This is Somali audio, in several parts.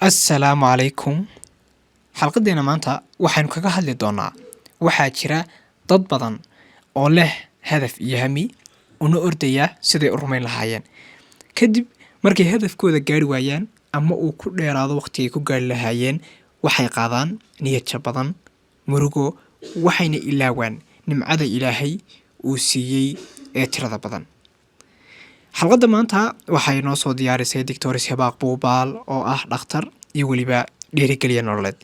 Assalaamu calaykum. Xalqadeena maanta waxaynu kaga hadli doonaa: waxaa jira dad badan oo leh hadaf iyo hami, una ordaya siday u rumayn lahaayeen. Kadib markay hadafkooda gaari waayaan ama uu ku dheeraado waqtigay ku gaari lahaayeen, waxay qaadaan niyad jab badan, murugo, waxayna ilaawaan nimcada Ilaahay uu siiyey ee tirada badan. Xalqadda maanta waxay noo soo diyaarisay Doctor Hibaaq Buubaal, oo ah dhakhtar iyo weliba dhiirigeliya nololeed.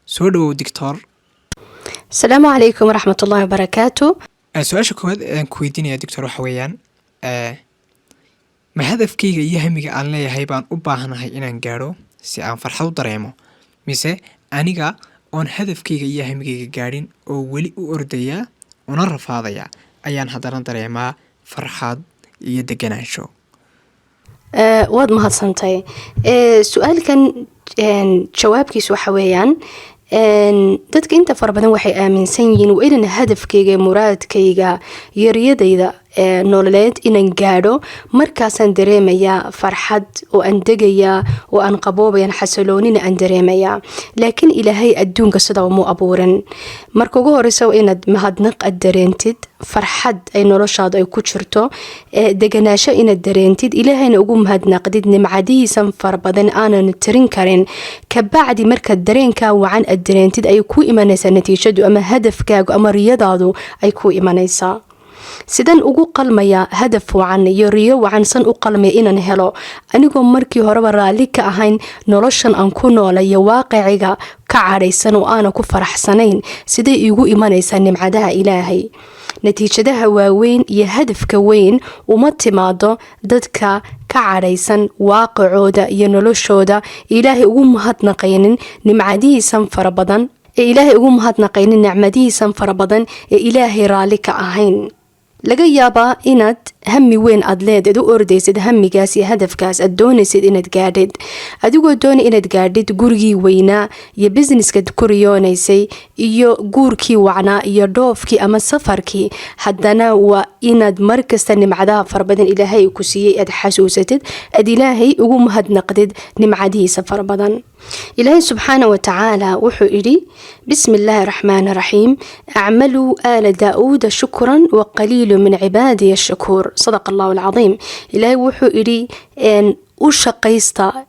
Soo dhawow, doctor. Asalaamu calaykum waraxmat ullahi wabarakaatu. Su-aasha koowaad aan ku weydiinaya, doctor, waxa weeyaan: ma hadafkayga iyo hamiga aan leeyahay baan u baahanahay inaan gaadho si aan farxad u dareemo, mise aniga oon hadafkayga iyo hamigayga gaadhin oo weli u ordaya una rafaadaya ayaan haddana dareemaa farxad iyo deganaansho? Waad mahadsantay. Su-aalkan jawaabkiisu waxa weeyaan, dadka inta fara badan waxay aaminsan yihiin waa inaan hadafkayga, muraadkayga iyo riyadayda nololeed inaan gaadho, markaasaan dareemayaa farxad oo aan degayaa oo aan qaboobayaan, xasaloonina aan dareemayaa. Laakiin Ilaahay adduunka sidaa mu abuurin. Marka ugu horeysa waa inaad mahadnaq aad dareentid, farxad ay noloshaadu ay ku jirto, deganaasho inaad dareentid, Ilaahayna ugu mahadnaqdid nimcadihiisan fara badan aanan tirin karin. Kabacdi markaad dareenkaa wacan aad dareentid, ay ku imanaysaa natiijadu ama hadafkaagu ama riyadaadu ay ku imanaysaa. Sidan ugu qalmaya hadaf wacan iyo riyo wacan, san u qalmaya inaan helo, anigoo markii horeba raalli ka ahayn noloshan aan ku noola iyo waaqiciga ka cadhaysan oo aanan ku faraxsanayn? Siday iigu imanaysaa nimcadaha Ilaahay? Natiijadaha waaweyn iyo hadafka weyn uma timaado dadka ka cadhaysan waaqicooda iyo noloshooda, Ilaahay ugu mahadnaqaynin nimcadihiisan fara badan, ee Ilaahay ugu mahadnaqaynin nicmadihiisan fara badan, ee Ilaahay raalli ka ahayn. Laga yaabaa inaad hami weyn aad leedeed, u ordaysid hamigaas iyo hadafkaas aad doonaysid inaad gaadhid, adigoo doonay inaad gaadhid gurigii weynaa iyo businesskaad ku riyoonaysay iyo guurkii wacnaa iyo dhoofkii ama safarkii. Haddana waa inaad markasta nimcadaha farabadan Ilaahay ku siiyey aad xasuusatid, aad Ilaahay ugu mahadnaqdid nimcadihiisa farabadan. Ilaahay subxaana wa tacaala wuxuu idhi: "Bismi illaahi raxmaani raxiim, acmaluu aala Daauuda shukran wa qaliilu min cibaadiya shakuur." Sadaqa Allahu alcadiim. Ilaahay wuxuu idhi: u shaqaysta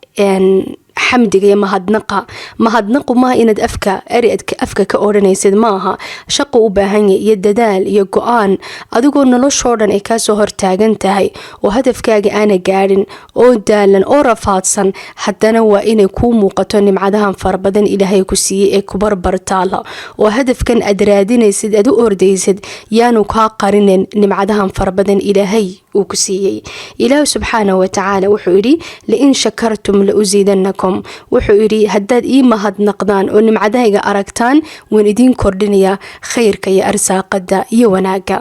xamdiga iyo mahadnaqa. Mahadnaqu maaha inaad afka eri afka ka odhanaysid, maaha. Shaqo u baahan yahay iyo dadaal iyo go-aan. Adigoo noloshoo dhan ay kaasoo hortaagan tahay oo hadafkaaga aana gaadhin oo daalan oo rafaadsan, haddana waa inay kuu muuqato nimcadahan farabadan Ilaahay ku siiyey ee kubarbartaala, oo hadafkan aad raadinaysid, aad u ordaysid, yaanu kaa qarinin nimcadahan farabadan Ilaahay uu ku siiyey. Ilaahu subxaana wa tacaala wuxuu yidhi: "Lain shakartum la usiidannakum." Wuxuu yidhi: haddaad ii mahadnaqdaan oo nimcadahayga aragtaan, waan idiin kordhinayaa khayrka iyo arsaaqada iyo wanaagga.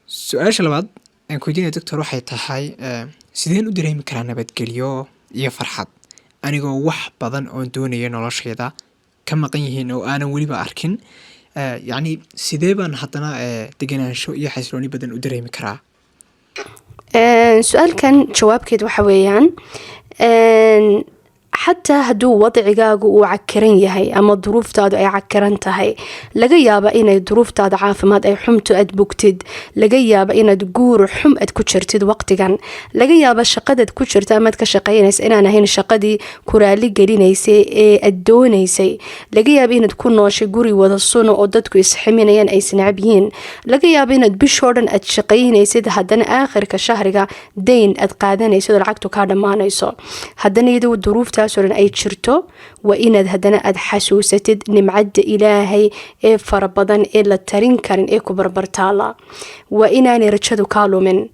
Su-aasha labaad aan ku weydiinaya, doctor, waxay tahay: sideen u dareemi karaa nabadgelyo iyo farxad anigoo wax badan oon doonaya noloshayda ka maqan yihiin oo aanan weliba arkin? Yacni sidee baan haddana deganaansho iyo xasilooni badan u dareemi karaa? Su-aalkan jawaabkeed waxa weeyaan, xataa hadduu wadcigaagu uu cakiran yahay ama duruuftaadu ay cakiran tahay, laga yaaba inay duruuftaada caafimaad ay xumto, aad bugtid, laga yaaba inaad guur xum aad ku jirtid waqtigan, laga yaaba shaqadaad ku jirta amaad ka shaqaynaysa inaan ahayn shaqadii ku raali gelinaysay ee aad doonaysay, laga yaaba inaad ku nooshay guri wada suno oo dadku isximinayaan, ay isnacab yihiin, laga yaaba inaad bishoo dhan aad shaqaynaysid, haddana aakhirka shahriga dayn aad qaadanaysid oo lacagtu kaa dhammaanayso. Haddana iyadoo duruuftaasoo dhan ay jirto, waa inaad haddana aad xasuusatid nimcadda Ilaahay ee fara badan ee la tarin karin ee ku barbartaala. Waa inaanay rajadu kaa lumin.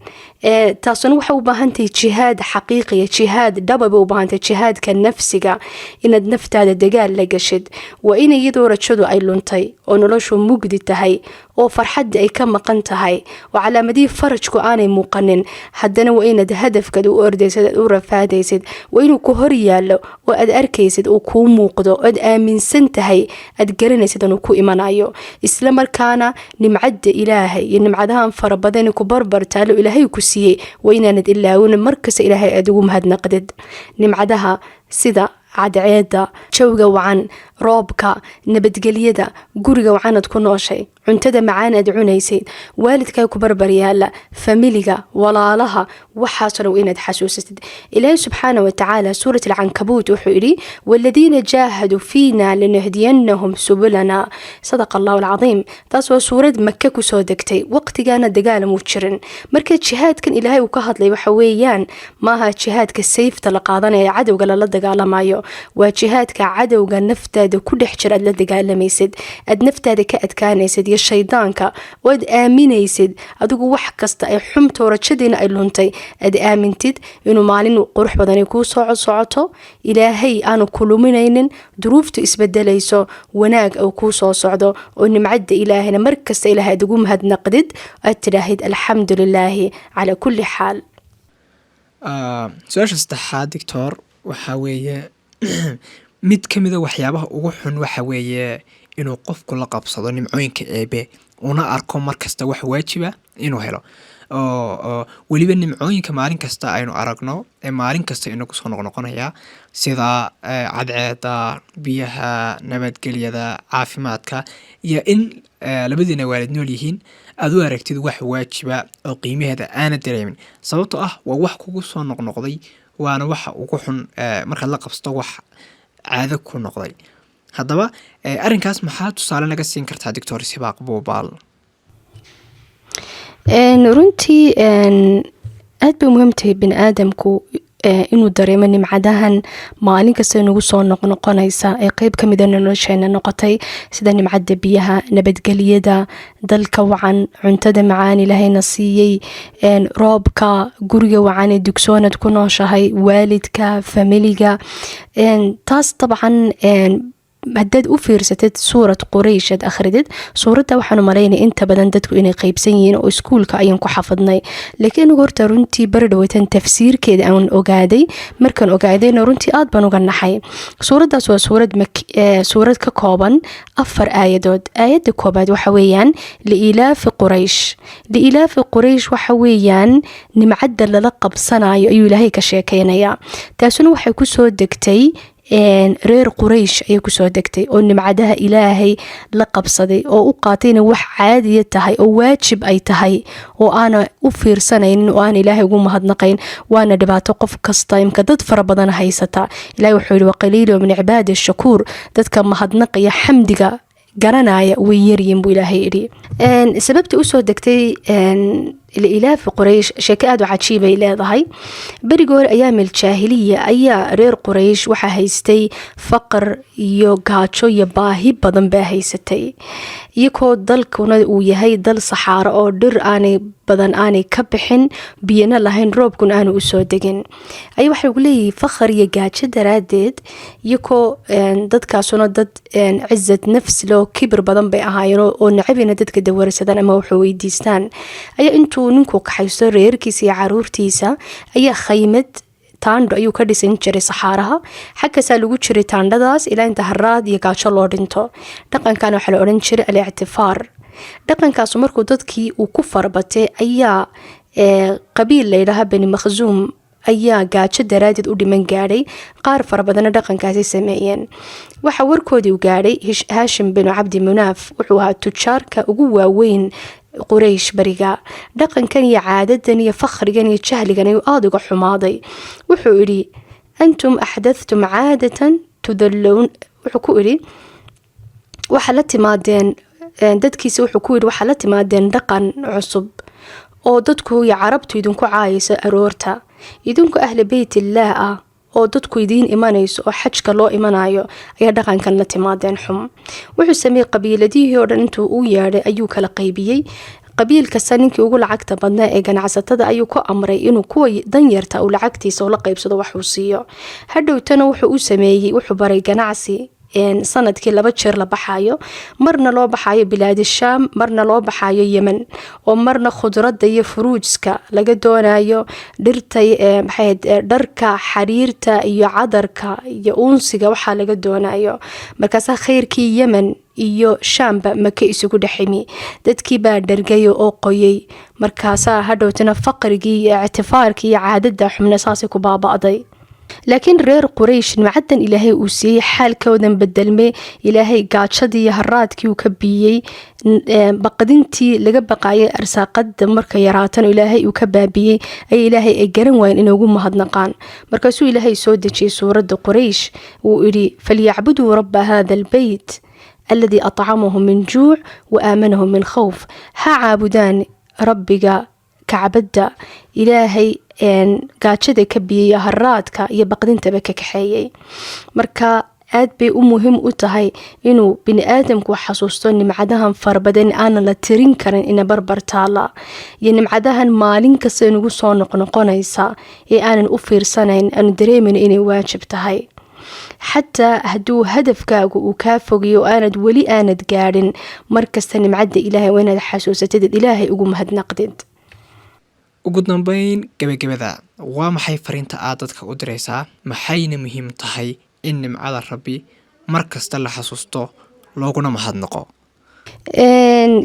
Taasuna waxay u baahantahay jihaad xaqiiqiya, jihaad dhaba bay u baahantahay, jihaadka nafsiga, inaad naftaada dagaal la gashid. Waa in iyadoo rajadu ay luntay oo noloshu mugdi tahay oo farxadda ay ka maqan tahay oo calaamadihii farajku aanay muuqanin, haddana waa inaad hadafkaad u ordaysid, aad u rafaadaysid, waa inuu ku hor yaallo oo aad arkaysid, uu kuu muuqdo, aad aaminsan tahay, aad garanaysid inuu ku imanayo. Isla markaana nimcadda Ilaahay iyo nimcadahan fara badan ku barbar taalo Ilaahay ku siiyey waa inaanad ilaawin. Markasta Ilaahay aad ugu mahadnaqdid nimcadaha sida Cadceedda, jawga wacan, roobka, nabadgelyada, guriga wacanaad ku nooshay, cuntada macaan aad cunaysayd, waalidkaa ku barbar yaala, familiga, walaalaha, waxaasoo dhan inaad xasuusatid. Ilaahi subxaana watacaala suurat Alcankabuut wuxuu yidhi: "والذين جاهدوا فينا لنهدينهم سبلنا". صدق الله العظيم. Taas waa suurad Maka kusoo degtay. Waqtigaana dagaal muu jirin. Marka jihaadkan Ilaahay uu ka hadlay waxa weeyaan, maaha jihaadka sayfta la qaadanaya, cadowga lala dagaalamayo. Waa jihaadka cadowga naftaada ku dhex jira aad la dagaalamaysid, aad naftaada ka adkaanaysid iyo shaydaanka, oo aad aaminaysid adigu wax kasta ay xumto, rajadiina ay luntay, aad aamintid inuu maalin qurux badan ay kuu soo socoto, Ilaahay aanu ku luminaynin, duruuftu isbedelayso, wanaag uu kuu soo socdo, oo nimcadda Ilaahayna markasta Ilaahay aad ugu mahadnaqdid, aad tidhaahid: "الحمد لله على كل حال". Su-aasha saddexaad, doctor, waxaa weeye: mid ka mida waxyaabaha ugu xun waxa weeye inuu qofku la qabsado nimcooyinka Eebe, una arko mar kasta wax waajiba inuu helo, oo weliba nimcooyinka maalin kasta aynu aragno ee maalin kasta inagu soo noqnoqonaya, sida cadceeda, biyaha, nabadgelyada, caafimaadka iyo in labadiina waalid nool yihiin, aad u aragtid wax waajiba oo qiimaheeda aana dareemin, sababtoo ah waa wax kugu soo noqnoqday. Waana waxa ugu xun markaad la qabsato wax caado ku noqday. Haddaba arrinkaas maxaa tusaale naga siin kartaa, Doctor Sibaaq Buubaal? Runtii aad bay muhiim tahay bini aadamku inuu dareemo nimcadahan maalin kasta nagu soo noqnoqonaysa ee qeyb ka mida nolosheena noqotay, sida nimcadda biyaha, nabadgelyada, dalka wacan, cuntada macaan Ilaahayna siiyey, roobka, guriga wacan ee dugsoonad ku nooshahay, waalidka, familiga. Taas dabcan haddaad u fiirsatid suurad Quraysh aad akhridid, suuradda waxaanu malaynay inta badan dadku inay qeybsan yihiin oo iskuulka ayaan ku xafadnay. Laakiin anigu horta runtii bari dhawatan tafsiirkeeda aan ogaaday. Markaan ogaadayna runtii aad baan uga naxay. Suuraddaas waa suurad ka kooban afar aayadood. Aayadda koobaad waxa weeyaan لإيلاف قريش. لإيلاف قريش waxa weeyaan nimcadda lala qabsanayo ayuu Ilaahay ka sheekeynayaa. Taasuna waxay kusoo degtay reer Quraysh ayay kusoo degtay, oo nimcadaha Ilaahay la qabsaday oo u qaatayna wax caadiya tahay oo waajib ay tahay, oo aana u fiirsanaynin oo aana Ilaahay ugu mahadnaqayn. Waana dhibaato qof kasta imka dad fara badan haysata. Ilahay wuxuu yihi: "وقليل من عبادي الشكور". Dadka mahadnaqaya, xamdiga garanaya, way yaryiin, buu Ilaahay idhi. Sababta usoo degtay لإيلاف قريش sheeko aada u cajiibay leedahay. Berigi hore, أيام الجاهلية, ayaa reer Quraysh waxaa haystay faqar iyo gaajo iyo baahi badan baa haysatay, iyagoo dalkuna uu yahay dal saxaaro oo dhir aanay badan aanay ka bixin, biyana lahayn, roobkuna aanu usoo degin. Ay waxay ugu leeyihiin faqar iyo gaajo daraadeed, iyagoo dadkaasuna dad عزة نفس loo kibir badan bay ahaayeen oo nacabina dadka dawarsadaan ama wax weydiistaan, ayaa intuu ninku kaxaysto reerkiisa iyo caruurtiisa ayaa khaymad, taandho ayuu ka dhisan jiray saxaaraha. Xagkaasaa lagu jiray taandhadaas ilaa inta haraad iyo gaajo loo dhinto. Dhaqankan waxaa la odhan jiray الاعتفار. Dhaqankaasu markuu dadkii uu ku farabatay, ayaa qabiil layidhaaha Bani Makhsuum ayaa gaajo daraadeed u dhiman gaadhay. Qaar fara badanna dhaqankaasi sameeyeen. Waxaa warkoodii u gaadhay Haashim binu Cabdi Munaaf. Wuxuu ahaa tujaarka ugu waaweyn Quraysh beriga. Dhaqankan iyo caadadan iyo fakhrigan iyo jahligan ayuu aada uga xumaaday. Wuxuu idhi: "أنتم أحدثتم عادة تذلون". Wuxuu ku idhi waxaa la timaadeen dadkiisa, wuxuu ku yidhi: "Waxaa la timaadeen dhaqan cusub oo dadku iyo Carabtu idinku caayayso aroorta, idinku ahla beytillaah ah oo dadku idiin imanayso oo xajka loo imanayo, ayaa dhaqankan la timaadeen xum." Wuxuu sameeyey, qabiiladihii oo dhan intuu u yeedhay ayuu kala qaybiyey. Qabiil kasta ninkii ugu lacagta badnaa ee ganacsatada ayuu ku amray inuu kuwa danyarta uu lacagtiisa ula qaybsado, waxuu siiyo. Hadhowtana wuxuu u sameeyey, wuxuu baray ganacsi sanadkii laba jeer la baxayo, marna loo baxayo bilaadi Shaam, marna loo baxayo Yemen, oo marna khudradda iyo furuujska laga doonayo, dhirta, maxay, dharka, xariirta iyo cadarka iyo uunsiga waxaa laga doonayo. Markaasaa khayrkii Yemen iyo Shaamba Maka isugu dheximi. Dadkii baa dhargaya oo qoyay. Markaasaa hadhowtana faqrigii iyo ictifaarkii iyo caadada xubna saasay ku baaba'day. Laakiin reer Quraysh nimcadan Ilaahay uu siiyey, xaalkoodan bedelmay, Ilaahay gaajadii iyo haraadkii uu ka biiyey, baqdintii laga baqaayay arsaaqada marka yaraatan Ilaahay uu ka baabiyey, ay Ilaahay ay garan waayeen inay ugu mahadnaqaan. Markaasuu Ilaahay soo dejiyey suuradda Quraysh. Wuu idhi: فليعبدوا رب هذا البيت الذي أطعمهم من جوع وآمنهم من خوف. Ha caabudaan Rabbiga Kacbadda, Ilaahay gaajada ka biyey, haraadka iyo baqdintaba ka kaxeeyey. Marka aad bay u muhiim u tahay inuu bini aadamku xasuusto nimcadahan farabadan aanan la tirin karin ina barbar taala, iyo nimcadahan maalin kasta inugu soo noqnoqonaysa ee aanan u fiirsanayn, aanu dareemayno inay waajib tahay. Xataa hadduu hadafkaagu uu kaa fogiyo, aanad weli aanad gaadhin, markasta nimcadda Ilaahay waa inaad xasuusatid, Ilaahay ugu mahadnaqdid. Ugu dambeyn, gebagabada, waa maxay fariinta aad dadka u diraysaa? Maxayna muhiim tahay in nimcada Rabbi mar kasta la xasuusto looguna mahadnaqo?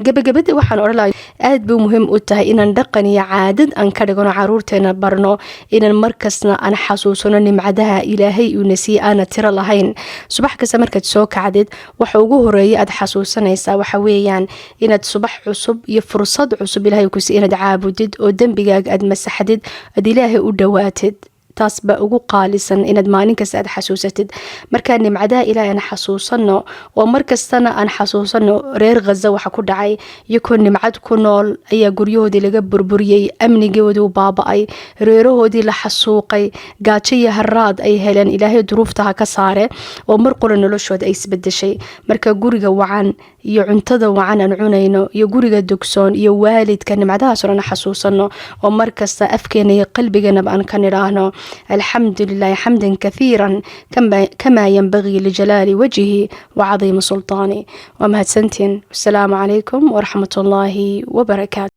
Gabagabada waxaan odhan lahaa, aad bay muhiim u tahay inaan dhaqan iyo caadad aan ka dhigano, caruurteena barno inaan markasna aan xasuusano nimcadaha Ilaahay uuna siiyey aana tiro lahayn. Subax kasta markaad soo kacdid, waxa ugu horeeya aad xasuusanaysaa waxa weeyaan inaad subax cusub iyo fursad cusub Ilaahay ku siiyey inaad caabudid oo dembigaaga aad masaxdid, aad Ilaahay u dhowaatid. Taas baa ugu qaalisan inaad maalin kasta aad xasuusatid. Marka nimcadaha Ilahay aan xasuusano, oo markastana aan xasuusano reer Khaza waxa ku dhacay. Iyakoo nimcad ku nool ayaa guryahoodii laga burburiyey, amnigoodii u baaba-ay, reerahoodii la xasuuqay, gaajo iyo haraad ay heleen. Ilaahay duruufta ha ka saare, oo mar qura noloshooda ay isbedeshay. Marka guriga wacan iyo cuntada wacan aan cunayno iyo guriga dugsoon iyo waalidka, nimcadahaas oo dhan xasuusano, oo markasta afkeena iyo qalbigeenaba aan ka nidhaahno: الحمد لله حمدا كثيرا كما ينبغي لجلال وجهه وعظيم سلطانه. Waa mahadsantiin. Wasalaamu calaykum waraxmat ullaahi wabarakaatu.